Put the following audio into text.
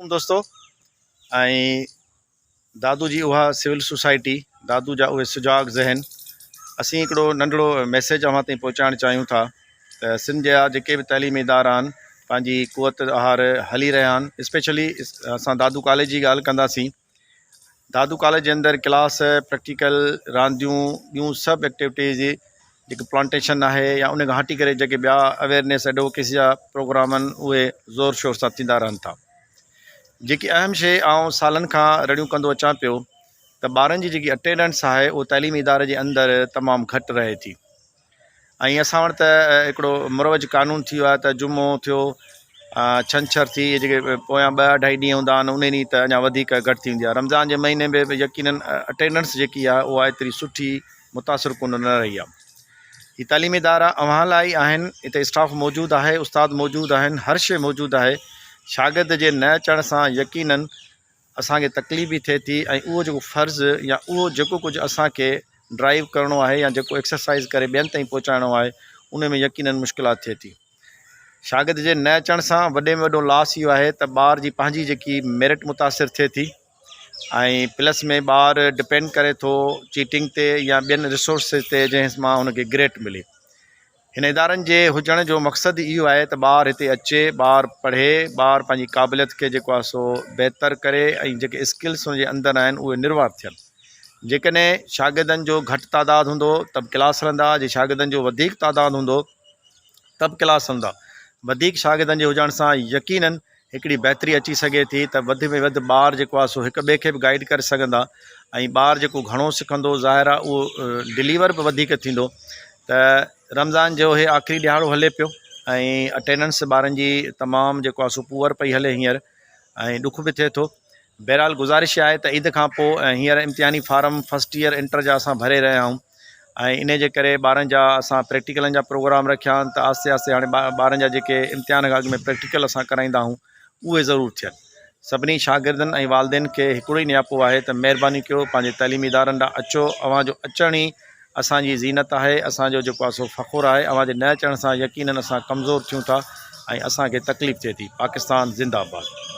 دوستو ۽ دادو جي اها سول سوسائٽي دادو جا اهي سجاڳ ذهن اسين هڪڙو ننڍڙو ميسيج اوهان تائين پهچائڻ چاهيون ٿا ته سنڌ جا جيڪي به تعليمي ادارا آهن پنهنجي قوت آهر هلي رهيا آهن اسپيشلي اسان دادو ڪاليج جي ڳالهه ڪنداسين دادو ڪاليج جي اندر ڪلاس پريڪٽيڪل رانديون ٻيون سڀ ايڪٽيوٽيز جيڪي پلانٽيشن آهي يا ان کان هٽي ڪري جيڪي ٻيا اويئرنيس ايڊووڪيسي جا پروگرام آهن اهي زور شور سان ٿيندا رهن ٿا جيڪي اهم شي آئون سالن کان رڙيون ڪندو اچان پيو ته ٻارن جي جيڪي اٽينڊنس آهي اهو تعليمي اداري جي اندر تمام گهٽ رهي ٿي ۽ اسان وٽ ته هڪڙو مروج قانون ٿي ويو آهي ته جمعو ٿيو ڇنڇر ٿي اهي جيڪي پويان ٻه اڍائي ڏينهن هوندا آهن انهي ڏينهن ته اڃا وڌيڪ گهٽ ٿي ويندي آهي رمضان جي مهيني ۾ به يقينن اٽينڊنس جيڪي آهي اها ايتري سٺي متاثر ڪن نه رهي آهي هي تعليمي ادارا اوهان لاء ئي آهن هتي اسٽاف موجود آهي استاد موجود آهن هر شي موجود آهي شاگرد جي نه اچڻ سان يقينن اسان کي تڪليف به ٿئي ٿي ۽ اهو جيڪو فرض يا اهو جيڪو ڪجهه اسان کي ڊرائيو ڪرڻو آهي يا جيڪو ايڪسرسائز ڪري ٻين تائين پهچائڻو آهي ان ۾ يقينن مشڪلات ٿئي ٿي. شاگرد جي نه اچڻ سان وڏي ۾ وڏو لاس اهو آهي ته ٻار جي پنهنجي جيڪي ميرٽ متاثر ٿئي ٿي ۽ پلس ۾ ٻار ڊپينڊ ڪري ٿو چيٽنگ تي يا ٻين ريسورسز تي جنهن مان هن کي گريٽ ملي. هن ادارن جي هجڻ جو مقصد ئي اهو آهي ته ٻار هتي اچي، ٻار پڙهي، ٻار پنهنجي قابليت کي جيڪو آهي سو بهتر ڪري ۽ جيڪي اسڪلس هن جي اندر آهن اهي نروار ٿين. جيڪڏهن شاگردن جو گهٽ تعداد هوندو ته به ڪلاس هلندا، جي شاگردن جو وڌيڪ تعداد هوندو ته به ڪلاس هلندا. وڌيڪ شاگردن جي هجڻ سان يقينن هڪڙي بهتري اچي سگهي ٿي ته وڌ ۾ وڌ ٻار جيڪو آهي سو هڪ ٻئي کي به گائيڊ ڪري سگهندا ۽ ٻار جيڪو گهڻو سکندو ظاهر آهي اهو ڊليور به وڌيڪ ٿيندو ته رمضان جو هي آخري ڏهاڙو هلي پيو ۽ اٽينڊنس ٻارن جي تمام جيڪو آهي سو پوئر پئي هلي هينئر ۽ ڏک به ٿئي ٿو بهرحال گذارش آهي ته عيد کان پوء هينئر امتحاني فارم فرسٽ ايئر انٽر جا اسان ڀري رهيا آهيون ۽ انهي جي ڪري ٻارن جا اسان پريڪٽيڪلن جا پروگرام رکيا آهن ته آهستي آهستي هاڻي ٻارن جا جيڪي امتحان کان اڳ ۾ پريڪٽيڪل اسان ڪرائيندا آهيون اهي ضرور ٿين سڀني شاگردن ۽ والدين کي هڪڙو ئي نياپو آهي ته مهرباني ڪيو پنهنجي تعليمي ادارن ڏانهن اچو اوهان جو اچڻ ئي اسان جي زينت آهي اسان جو جيڪو آهي سو فخر آهي اوهان جي نه اچڻ سان يقينن اسان ڪمزور ٿيون ٿا ۽ اسان کي تڪليف ٿئي ٿي پاڪستان زنده آباد.